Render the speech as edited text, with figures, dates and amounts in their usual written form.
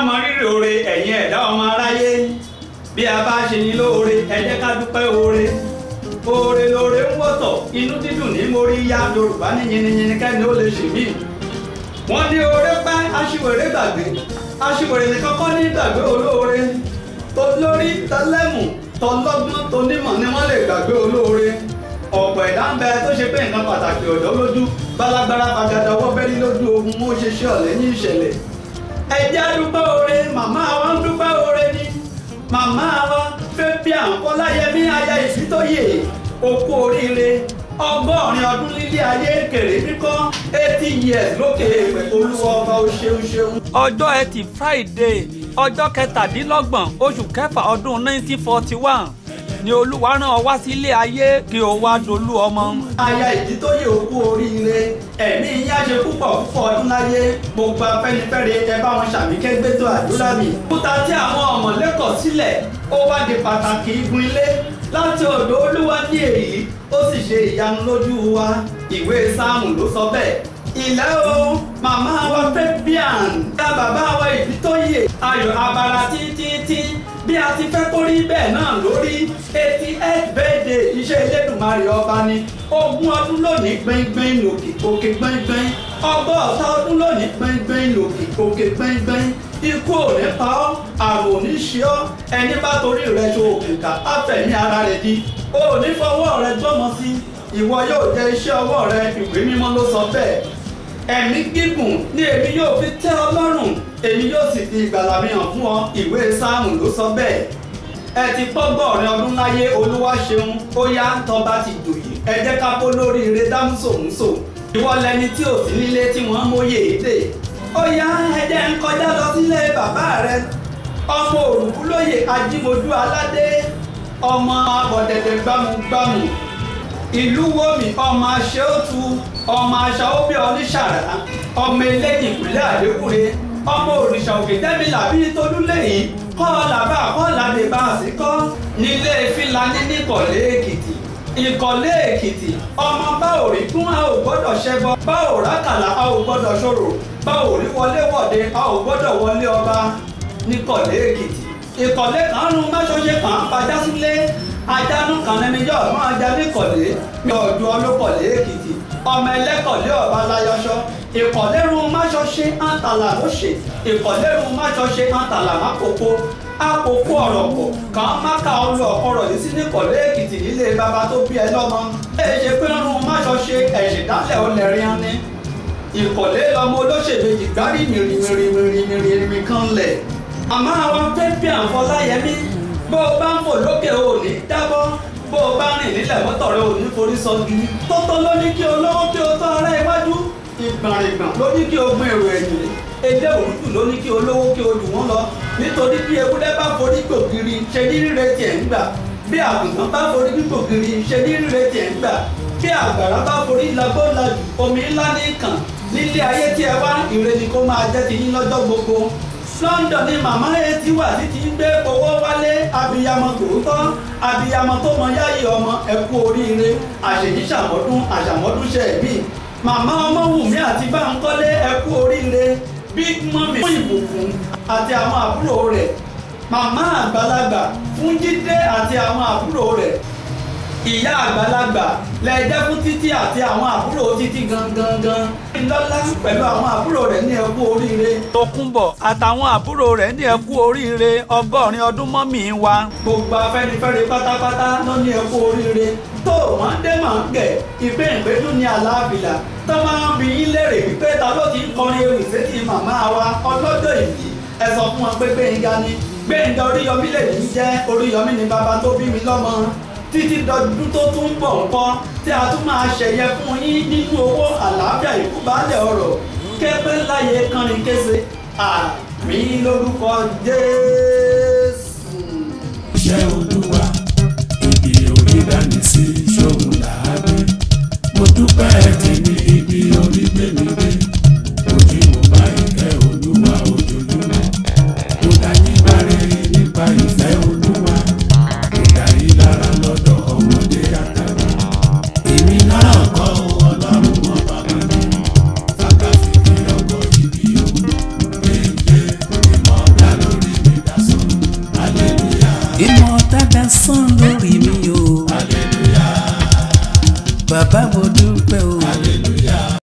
mọ rírì oore ẹ̀yin ẹ̀dá ọmọ aráyé. Bí a bá ṣe ní lóore, ẹ jẹ́ ká dúpẹ́ oore. Oore lóore ń wọ́tọ̀, inú dídùn ní mórí yá. Yorùbá ní yinyinyin kẹ́ni ó lè ṣe mí. Wọ́n ní oore pẹ́, aṣiwèrè gbàgbé. Aṣiwèrè nìkan kọ́ ní gbàgbé olóore. Tolórí, tẹlẹ́mù, tọlọ́gbọ́n, tonímọ̀ ni wọ́n lè gbàgbé olóore. Ọ̀pọ̀ ẹ̀dá ń bẹ tó ṣe pé nǹkan pàtàkì ọ̀dọ́ lójú. Bálágbára pàgàdà ọwọ́ bẹ́rí lójú ogun, ó ṣe ṣe ọ̀lẹ́ ní ìṣẹ̀lẹ̀. Ẹ jẹ́ á dúpẹ́ oore, màmá wa ń dúpẹ́ oore ni. Màmá wa Fabian Fọláyẹmí aya Ìbítóyè, òkú oríire, 80 ọdún lílé ayé kèrè kíkọ́, 80 years lókè èèpẹ̀. Olúwa ọba ó ṣeun ṣeun. Ọjọ́ Ẹtì Friday, ọjọ́ 27 oṣù kẹfà ọdún 1941 ni Olúwa rán ọ wá sílé ayé kí o wá dolú ọmọ. Aya Ìbítóyè, òkú oríire, ẹ̀mí yín á ṣe púpọ̀ púpọ̀ ọdún láyé. Gbogbo Afẹ́nifẹ́re, ẹ bá wọn ṣàmì kẹ́gbẹ́tò àdúrà mi. Òkúta tí àwọn ọ̀mọ̀lé kọ̀ sílẹ̀ ó wá di pàtàkì igun ilé. Láti ọ̀dọ̀ Olúwa ní èyí, ó sì ṣe ìyanu lójú wa. Ìwé Sáàmù ló sọ bẹ́ẹ̀. Ilẹ̀ o, màmá wa Fabian, ìyá bàbá wa Ìbítóyè, ayọ̀ abara títí bí a ti fẹ́ kó rí bẹ́ẹ̀ náà lórí. 88 birthday, iṣẹ́ Elédùmarè ọba ni. 20 ọdún lónìí, gbẹ́ngbẹ́ng lòkè òkè gbẹ́ngbẹ́ng. 100 ọdún lónìí, gbẹ́ngbẹ́ng lòkè òkè gbẹ́ngbẹ́ng. Ikú ò ní pa ọ́, àrùn ò ní ṣe ọ́. Ẹni bá torí rẹ̀ ṣe òkùnkà á fẹ̀mí ara rẹ̀ di. O ò ní fọwọ́ rẹ gbọ́mọ sí, ìwọ yóò jẹ iṣẹ́ ọwọ́ rẹ. Ìwé mímọ́ ló sọ bẹ́ẹ̀. Ẹ̀mí gígùn ni èmi yóò fi tẹ́ ọ lọ́rùn, èmi yóò sì fi ìgbàlà mi hàn fún ọ. Ìwé Sáàmù ló sọ bẹ́ẹ̀. Ẹ ti pọ́gọ́rin ọdún láyé, Olúwa ṣeun. Ó yá, tọba ti dòyè, ẹ jẹ́ ká bó lórí ire dámúsòmúsò. Ìwọ lẹni tí ò sí nílé tí wọ́n móye èdè. Ó yá, ẹ jẹ́ ń kọjá lọ sílé bàbá rẹ, ọmọ Òrùkúlóyè Ajímojú Aládé, ọmọ abọ̀dẹ̀dẹ̀ gbámúgbámú, ìlú wòmí, ọmọ aṣeótu, ọmọ aṣàóbí oníṣàrà, ọmọ eléyìn ìpínlẹ̀ Àdékúre, ọmọ òrìṣà òkè jẹ́mílà bíi tolúlẹ̀yìn kọ́ làbá kọ́ làdé bá a sí kọ́ nílé Fílàní níkọ̀lé Èkìtì. Ìkọ̀lé Èkìtì, ọmọ bá òrí kún a ò gbọ́dọ̀ ṣẹbọ, bá òrákàlà a ò gbọ́dọ̀ ṣòro, bá òrí wọlé wọ̀de a ò gbọ́dọ̀ wọlé ọba níkọ̀lé Èkìtì. Ìkọ̀lé kan rún máṣọ́ṣe kan pajá sílé, ajánú kan lẹni yóò máa já níkọ̀lé mi ọ̀dùn ọlọ́kọ̀lé Èkìtì. Ọmọ ẹlẹ́kọ̀lé ọba láyọṣọ. Ìkọ̀lé rún máṣọ́ṣe àǹtàlà ló ṣe. Ìkọ̀lé rún máṣọ́ṣe àǹtàlà má kókó àkókò ọ̀rọ̀ pọ̀ kàn má ka ọlù ọ̀kọ̀rọ̀ yìí sí níkọ̀lé Èkìtì nílé bàbá tó bí ẹ lọ́mọ. Ẹ ṣe pé rún máṣọ́ṣe ẹ̀ṣẹ̀ dálẹ̀ ọlẹ́rìn ni. Ìkọ̀lé lọmọ olóṣèbejì gbárí mìrìmìrìmìrìmìrì kan lẹ̀. Màmá wa Fabian Fọláyẹmí, bó o bá ń fò lókè o ò ní dábọ́, bó o bá rìn nílẹ̀ mọ́tò rẹ ò ní forí sọ́gi. Tótó ló ní kí o lówó kí o tọ́ ara iwájú, ìgbọ̀nrìngbọ̀n ló ní kí o gbin èrò ẹ̀yìn, edé òrùtù ló ní kí o lówó kí o jù wọ́n lọ. Nítorí bí ewúrẹ́ bá forí gbògiri ṣe ní ríre tiẹ̀ ń gbà, bí àgùntàn bá forí gbògiri ṣe ní ríre tiẹ̀ ń gbà, bí àgbàrá bá forí lagbó lajù omi ńlá ní kàn. Nílé ayé tí ẹ wá, ire ni kó máa jẹ́ ti yín lọ́jọ́ gbogbo. London ni màmá etí wà títí ń gbé owó wálé. Abiyamọ tòótọ́, abiyamọ tó mọ yáyí ọmọ, ẹ kú oríire. Àṣèyí ṣàmọ́dún, àṣàmọ́dún ṣe ẹ̀mí. Màmá Ọmọwùmí àti Báńkọ́lé, ẹ kú oríire. Big mummy fún ìbùkún àti àwọn àbúrò rẹ̀. Màmá àgbàlagbà fún Jídé àti àwọn àbúrò rẹ̀. Ìyá àgbàlagbà lẹ́jẹ́ fún Títí àti àwọn àbúrò Títí gangan gan. Lọ́lá pẹ̀lú àwọn àbúrò rẹ̀ ní ẹ kú oríire. Tókunbọ̀ àtàwọn àbúrò rẹ̀ ní ẹ kú oríire. 80 ọdún mọ́mì wa. Gbogbo Afẹ́nifẹ́re pátápátá ló ní ẹ kú oríire. Tó wọ́n dé màá ń gẹ̀, ìpé ìpéjú ní àlàáfíà. Tó máa ń bi yín lérè wípé ta ló ti ń kọrin ewì sétí màmá wa ọlọ́jọ́ ìbí. Ẹ sọ fún wọn pé Gbénga ni. Gbénga Oríyọmí lè ní jẹ́. Oríyọmí ni bàbá tó bí mi lọ́mọ. Títí dọdún tó tún ń bọ̀ nǹkan tí a tún máa ṣẹ̀yẹ fún yín nínú owó àlàáfíà ìkúbalẹ̀ ọ̀rọ̀ kẹ́pẹ́ láyé kánrin kése. Àmín lórúkọ Jésù. Iṣẹ́ Olúwa, ibi orí dání sí ṣóhun làágbé. Mo dúpẹ́ tèmi, ibi orí gbé mi dé. Ojú mo bá ìkẹ́ Olúwa ojoojúmọ́. Mo dá yín bá rere nípa ìfẹ́ Olúwa. Mo dá yín lára lọ́dọ̀ ọmọdé àtàgbà. Èmi náà kọ́ Ọlọ́run ọba mi. Sákàsì ní ọkọ̀ ibi òun. Gbẹ̀ngbẹ̀ ìmọ̀. lórí mi o. Hallelujah. Bàbá mo dúpẹ́ o. Hallelujah.